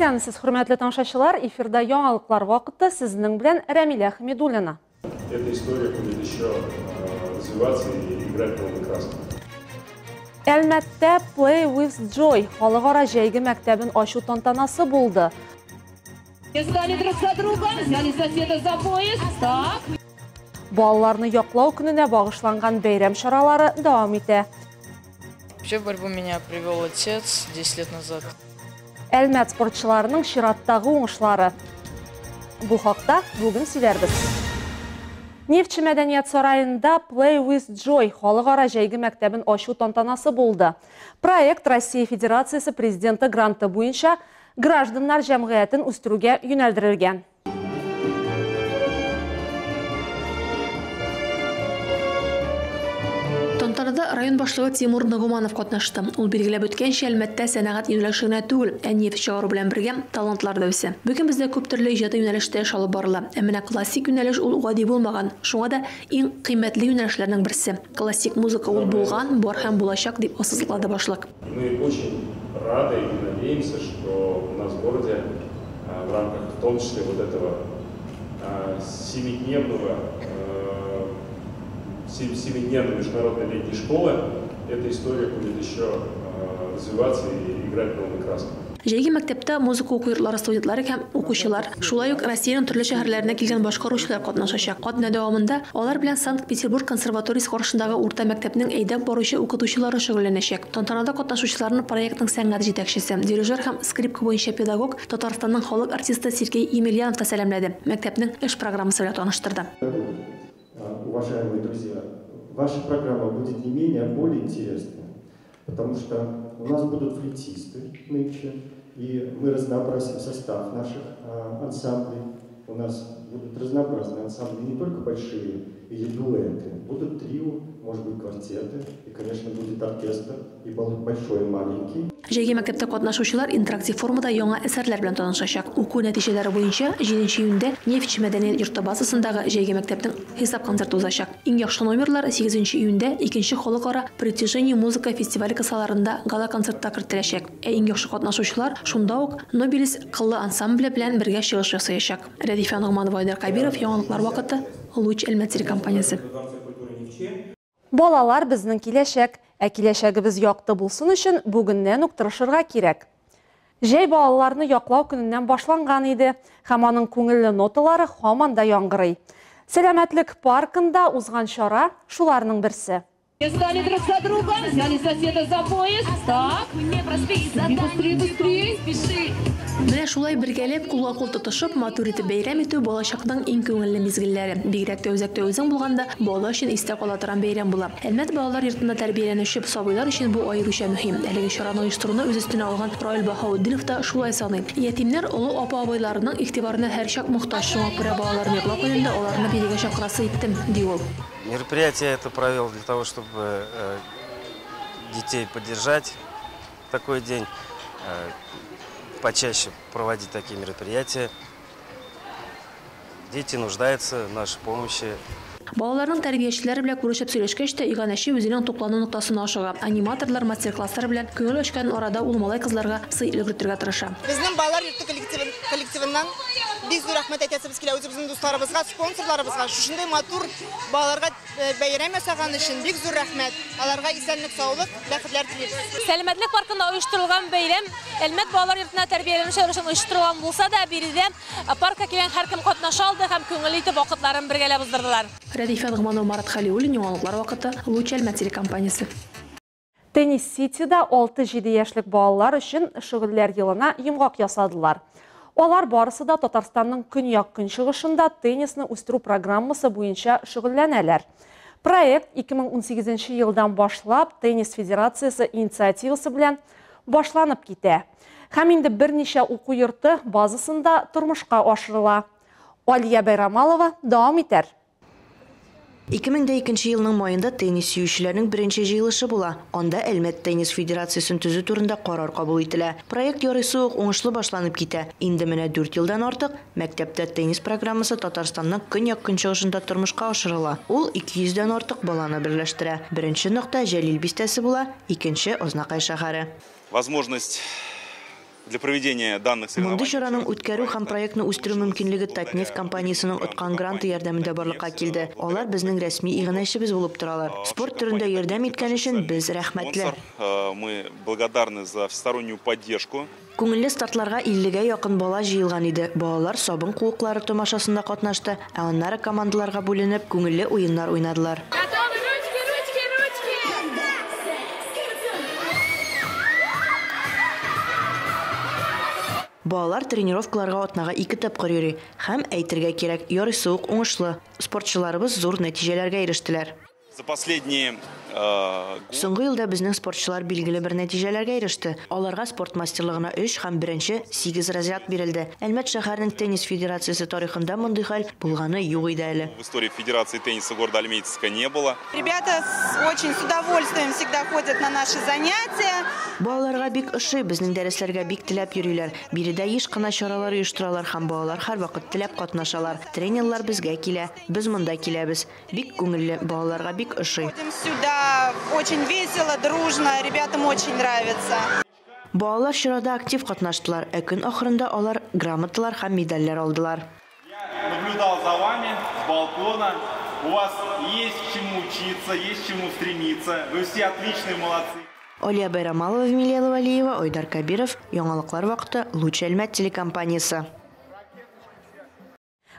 Исәнмесез, хөрмәтле тамашачылар, эфирда яңалыклар вакыты, сезнең белән Рәмилә Хәмидуллина. Эта история будет еще развиваться и играть новые краски. Әлмәттә Play with Joy халыкара җәйге мәктәбен ачу тантанасы булды. Стали друг за друга, взяли соседа за пояс. Так. Балаларны яклау көненә багышланган бәйрәм чаралары дәвам итә. Вообще в борьбу меня привел отец 10 лет назад. Әлмәт спортчыларының чираттагы уңышлары. Бу хакта бүген сөйләрбез. Нефтче мәдәният сараенда Play with Joy халыкара җәйге мәктәбен ачу тантанасы булды. Проект Россия Федерациясе президенты гранты буенча гражданнар җәмгыятен үстерүгә юнәлдерелгән. Тантанада район башлыгы Тимур Нагуманов катнашты. Ул билгеләп үткәнчә, Әлмәттә сәнәгать юнәлеше генә түгел, ә нефть чыгару белән бергә талантлар да үсә. Бүген бездә күп төрле иҗади юнәлештә эш алып барыла. Ә менә классик юнәлеш ул гади булмаган. Шуңа да иң кыйммәтле юнәлешләрнең берсе. Классик музыка ул булган, бар һәм булачак, дип ассызыклады башлык. Мы очень рады и надеемся, что у нас в городе в рамках в том числе вот этого семидневной международной летней школы эта история будет еще развиваться и играть новые краски. Җәйге мәктәптә музыка уку йортлары студентлары һәм укучылар, шулай ук Россиянең төрле шәһәрләренә килгән башкаручылар катнашачак. Атна дәвамында алар белән Санкт-Петербург консерваториясе каршындагы урта мәктәпнең әйдәп баручы укытучылары шөгыльләнәчәк. Тантанада катнашучыларны проектның сәнгать җитәкчесе, дирижер һәм скрипка буенча педагог, Татарстанның халык артисты Сергей Емельянов та сәламләде. Мәктәпнең эш программасы белән таныштырды. Уважаемые друзья, ваша программа будет не менее, а более интересная, потому что у нас будут флейтисты нынче, и мы разнообразим состав наших ансамблей. У нас будут разнообразные ансамбли, не только большие или дуэты, будут трио, может быть, квартеты, и, конечно, будет оркестр, и большой, и маленький. Җәйге мәктәптә катнашучылар интерактив формада яңа әсәрләр белән танышачак. Уку нәтиҗәләре буенча 7 июньдә Нефтьче мәдәният йорты базасындагы җәйге мәктәпнең хисап концерты узачак. Иң яхшы номерлар 8 июньдә икенче халыкара Притяжение музыка фестивале кысаларында гала-концертта кертеләчәк. Ә иң яхшы катнашучылар шунда ук Нобелис кыллы ансамбле белән бергә чыгыш ясаячак. Рәдифә Ногманова, Айдар Кабиров, яңалыклар вакыты, Луч Әлмәт телекомпаниясе. Балалар безнең киләчәк, ә киләчәгебез якты булсын өчен бүгеннән үк тырышырга кирәк. Җәй балаларны яклау көненнән башланган иде, һәм аның күңелле ноталары һаман да яңгырый. Сәламәтлек паркында узган чара шуларның берсе. Стали друг за друга, взяли соседа за пояс. Так, быстрее, быстрее, спеши. Менә шулай бергәләп кулга-кул тотышып, матур итеп бәйрәм итү балачакның иң күңелле мизгелләре. Бигрәк тә үзәктә үзең булганда, бала өчен истә кала торган бәйрәм була. Әлмәт балалар йортында тәрбияләнүче сабыйлар өчен бу аеруча мөһим. Әлеге чараны оештыруны үз өстенә алган Раил Баһаутдинов та шулай саный. Ятимнәр олы апа-абыйларының игътибарына һәрчак мохтаҗ, шуңа күрә балаларны яклау көнендә аларны бирегә чакырасы иттем, ди ул. Мероприятие это провел для того, чтобы детей поддержать в такой день, почаще проводить такие мероприятия. Дети нуждаются в нашей помощи. Балаларның тәрбиячеләре белән күрешеп сөйләшкәч тә, иганәче үзенең туклану ноктасына ашыга. Аниматорлар мастер-класслар белән күңел ачкан арада ул малай-кызларга сый өлгертергә тырыша. Безнең балалар йорты коллективыннан бик зур рәхмәт әйтәсебез килә үзебезнең дусларыбызга, спонсорларыбызга. Шушындый матур балаларга бәйрәм ясаган өчен бик зур рәхмәт. Аларга исәнлек, саулык, бәхетләр телибез. Сәламәтлек паркында оештырылган бәйрәм Әлмәт балалар йортына тәрбияләнүчеләр өчен оештырылган булса да, биредә паркка килгән һәркем катнаша алды һәм күңелле итеп вакытларын бергәләп уздырдылар. Рәдифә Ногманова, Марат Хәлиуллин, яңалыклар вакыты, Луч Әлмәт телекомпаниясе. Теннис Ситида 6-7 яшьлек балалар өчен шөгыльләр елына йомгак ясадылар. Алар барысы да Татарстанның көньяк-көнчыгышында теннисны үстерү программасы буенча шөгыльләнәләр. Проект 2018 елдан башлап Теннис Федерациясе инициативасы белән башланып китә. Һәм инде берничә уку йорты базасында тормышка ашырыла. Алия Байрамалова дәвам итәр. 2002 елның майында теннис сөючеләрнең беренче җыелышы була. Анда Әлмәт теннис федерациясен төзү турында карар кабул ителә. Проект ярыйсы ук уңышлы башланып китә. Инде менә 4 елдан артык мәктәптә теннис программасы Татарстанның көньяк-көнчыгышында тормышка ашырыла. Ул 200дән артык баланы берләштерә. Беренче нокта Җәлил бистәсе була, икенче Азнакай шәһәре. Возможность Для проведения данных соревнований. Мондый чараның үткәрү һәм проектны үстерү мөмкинлеге Татнефть компаниясенең откан гранты ярдәмендә барлыкка килде. Алар безнең рәсми иганәчебез булып торалар. Спорт төрендә ярдәм иткән өчен без рәхмәтле. Мы благодарны за всестороннюю поддержку. Күңелле стартларга 50гә якын бала җыелган иде. Балалар сабын куыклары тамашасында катнашты, ә аннары командаларга бүленеп, күңелле уеннар уйнадылар. Балалар тренировкаларга атнага 2 тапкыр йөри һәм, әйтергә кирәк, ярыйсы ук уңышлы. Спортчыларыбыз зур нәтиҗәләргә ирештеләр. За последние Соңгы елда безнең спортчылар билгеле бер нәтиҗәләргә иреште. Аларга спорт мастерлыгына 3 һәм беренче 8 разряд бирелде. Әлмәт шәһәренең теннис федерациясе тарихында мондый хәл булганы юк иде әле. В истории Федерации тенниса города Альметьевска не было. Ребята очень с удовольствием всегда ходят на наши занятия. Балаларга бик ошый, безнең дәресләргә бик теләп йөриләр. Биредә еш кына чаралар оештыралар һәм балалар һәрвакыт теләп катнашалар. Тренерлар безгә килә, без монда киләбез. Бик күңелле, балаларга бик ошый. Сюда очень весело, дружно, ребятам очень нравится. Балалар чарада актив катнаштылар, ә көн ахырында алар грамоталар һәм медальләр алдылар. Я наблюдал за вами с балкона. У вас есть к чему учиться, есть к чему стремиться. Вы все отличные, молодцы. Алия Байрамалова, Милена Валиева, Айдар Кабиров. Яңалыклар вакыты, Луч Әлмәт телекомпаниясе.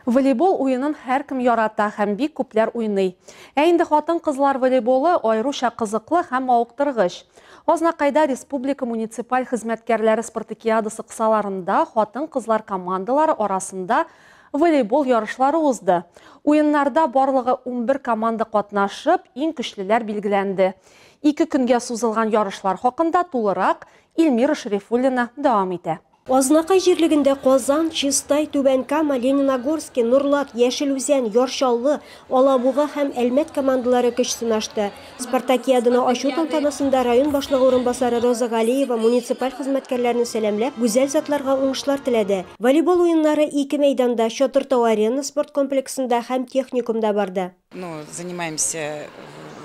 Волейбол уенын һәркем ярата һәм бик күпләр уйный. Ә инде хатын-кызлар волейболы аеруча кызыклы һәм мавыктыргыч. Азнакайда республика муниципаль хезмәткәрләре спартакиадасы кысаларында хатын-кызлар командалары арасында волейбол ярышлары узды. Уеннарда барлыгы 11 команда катнашып, иң көчлеләр билгеләнде. 2 көнгә сузылган ярышлар хакында тулырак Эльмира Шәрифуллина дәвам итә. Азнакай җирлегендә Казан, Чистай, Түбән Кама, Лениногорский, Нурлат, Яшел Үзән, Яр Чаллы, Алабуга һәм Әлмәт командалары көч сынашты. Спартакиаданы ачу тантанасында район башлыгы урынбасары Роза Галиева муниципаль хезмәткәрләрне сәламләп, гүзәл затларга уңышлар теләде. Волейбол уеннары 2 мәйданда, Чатыртау арена спорт комплексында һәм техникумда барды. Ну, занимаемся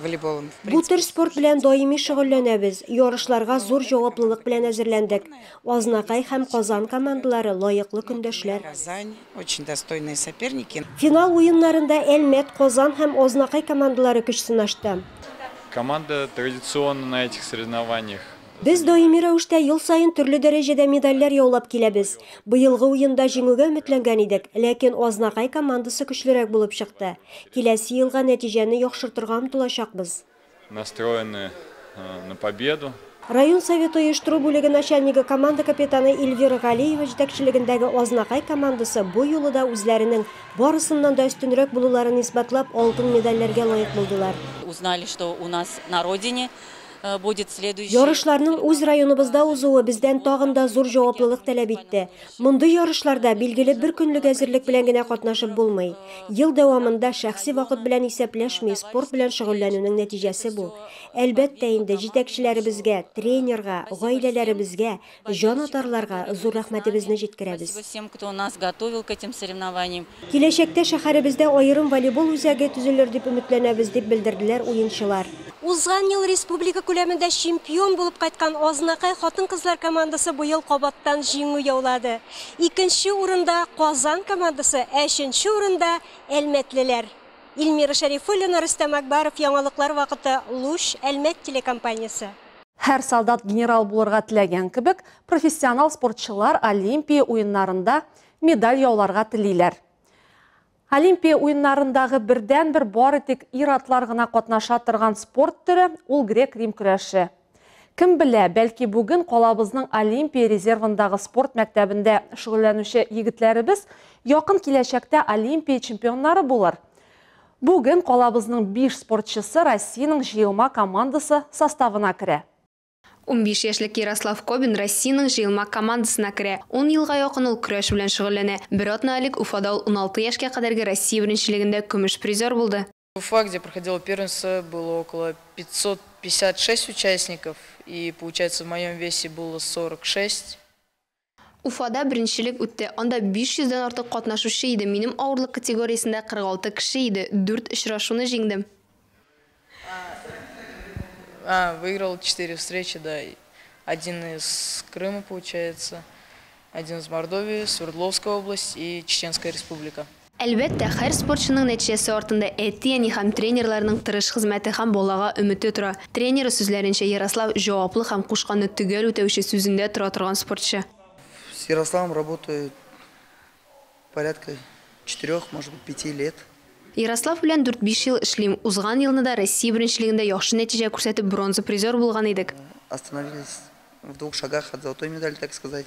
волейболом. Бу төр спорт белән даими шөгыльләнәбез. Ярышларга зур җаваплылык белән әзерләндек. Азнакай һәм Казан командалары лаеклы көндәшләр. Казань очень достойные соперники. Финал уеннарында Әлмәт, Казан һәм Азнакай командалары көч сынашты. Команда традиционно на этих соревнованиях. Без даими рәвештә ел саен төрле дәрәҗәдә медальләр яулап киләбез. Быелгы уенда җиңүгә өметләнгән идек, ләкин Азнакай командасы көчлерәк булып чыкты. Киләсе елга нәтиҗәне яхшыртырга омтылачакбыз. Настроены на победу. Район советы оештыру бүлеге начальнигы команда капитаны Эльвира Галиева җитәкчелегендәге Азнакай командасы бу юлы да үзләренең барысыннан да өстенрәк булуларын исбатлап, алтын медальләргә лаек булдылар. Узнали, что у нас на родине будет следующий. Ярышларның үз районыбызда узуы бездән тагын да зур җаваплылык таләп итте. Мондый ярышларда билгеле бер көнлек әзерлек белән генә катнашып булмый. Ел дәвамында шәхси вакыт белән исәпләшми, спорт белән шөгыльләнүнең нәтиҗәсе бу. Әлбәттә инде җитәкчеләребезгә, тренерга, гаиләләребезгә, җанатарларга зур рәхмәтебезне җиткерәбез. Всем, кто нас готовил к этим соревнованиям. Киләчәктә шәһәребездә аерым волейбол үзәге төзелер дип өметләнәбез, дип белдерделәр уенчылар. Узган ел республика күләмендә чемпион булып кайткан Азнакай хатын-кызлар командасы быел кабаттан җиңү яулады. Икенче урында Казан командасы, ә өченче урында Әлмәтлеләр. Эльмира Шәрифуллина, Рөстәм Акбаров, Яңалыклар вакыты, Луч, Әлмәт телекомпаниясе. Һәр солдат генерал булырга теләгән кебек, профессионал спортчылар Олимпия уеннарында медаль яуларга телиләр. Олимпия уеннарындагы бердәнбер бары тик ир-атлар гына катнаша торган спорт төре ул грек-рим көрәше. Кем белә, бәлки бүген калабызның Олимпия резервындагы спорт мәктәбендә шөгыльләнүче егетләребез якын киләчәктә Олимпия чемпионнары булыр. Бүген калабызның 5 спортчысы Россиянең җыелма командасы составына керә. 15 яшьлек Ярослав Кобин Россиянең җыелма командасына керә. 10 елга якын ул көрәш белән шөгыльләнә. Бер атна элек Уфада ул 16 яшькә кадәрге Россия беренчелегендә көмеш призер булды. Уфа, где проходило первенство, было около 556 участников, и получается в моем весе было 46. Уфада беренчелек үтте. Анда 500дән артык катнашучы иде. Минем авырлык категориясендә 46 кеше иде. 4 очрашуны җиңдем. Выиграл 4 встречи, да. Один из Крыма, получается, один из Мордовии, Свердловская область и Чеченская республика. Әлбәттә, һәр спортчының нәтиҗәсе артында әти-әни һәм тренерларның тырыш хезмәте һәм балага өмете тора. Тренеры сүзләренчә, Ярослав җаваплы һәм кушканны төгәл үтәүче, сүзендә тора торган спортчы. С Ярославом работаю порядка 4, может быть, 5 лет. Ярослав белән дүрт-биш ел эшлим. Узган елны да Россия беренчелегендә яхшы нәтиҗә күрсәтеп бронза призер булган идек. Остановились в двух шагах от золотой медали, так сказать.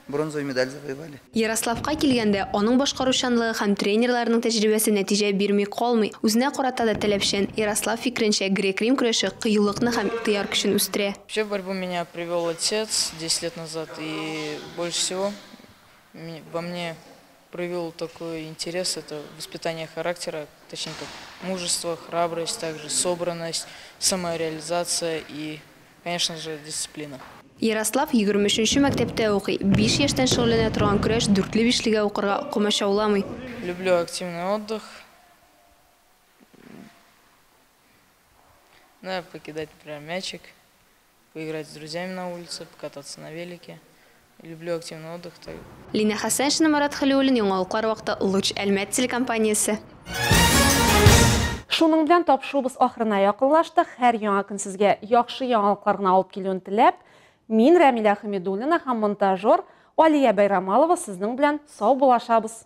Бронзовую медаль завоевали. Ярославка килгәндә, аның башкаручанлыгы һәм тренерларының тәҗрибәсе нәтиҗә бирми калмый. Үзенә карата да таләпчән. Ярослав фикеренчә, грек-рим көрәше кыюлыкны һәм ихтыяр көчен үстерә. Вообще в борьбу меня привел отец 10 лет назад, и больше всего во мне проявил такой интерес, это воспитание характера, точнее как мужество, храбрость, также собранность, самореализация и, конечно же, дисциплина. Ярослав 23 нче мәктәптә укый. Биш яшьтән шөгыльләнә торган көрәш дүртле бишлегә укырга комачауламый. Люблю активный отдых. Да, покидать, например, мячик, поиграть с друзьями на улице, покататься на велике. Люблю активный отдых. Так. Лина Хәсәншина, Марат Хәлиуллин, Яңалыклар вакыты, Луч Әлмәт телекомпаниясе. Шуның белән тапшыруыбыз ахырына якынлаштык. Һәр яңа көн сезгә яхшы яңалыклар гына алып килүен теләп, мин Рәмилә Хәмидуллина һәм монтажер Алия Бәйрамалова сезнең белән саубуллашабыз.